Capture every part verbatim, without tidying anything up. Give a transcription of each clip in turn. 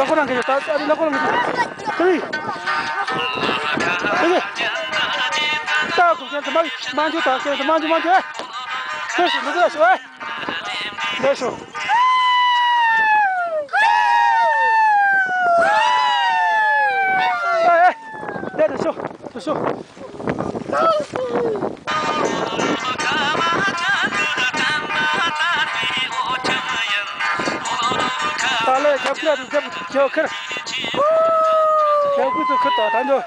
ལག་པ་རང་གི་ད་ད་ལག་པ་རང་གི་ཏི་ཏི། ད་གུ་ཁྱེད་ཚོ་མ་མ་འཇུ་ད་ཁྱེད་ཚོ་མ་འཇུ་མ་འཇུ་ཨེ། ཁྱེད་ཚོ་འདི་ཚོ་ཨེ། འདི་ཚོ། ཨེ། འདི་ཚོ། འདི་ཚོ། ད་ལས་ཞབས་ཁྲ་དང་རྒྱབ་ཇོ་ཁར། ཞབས་ཁུ་ཚོ་ཁུར་དང་ད་འཇོ།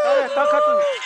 ད་ལས་ད་ཁ་ཚོ།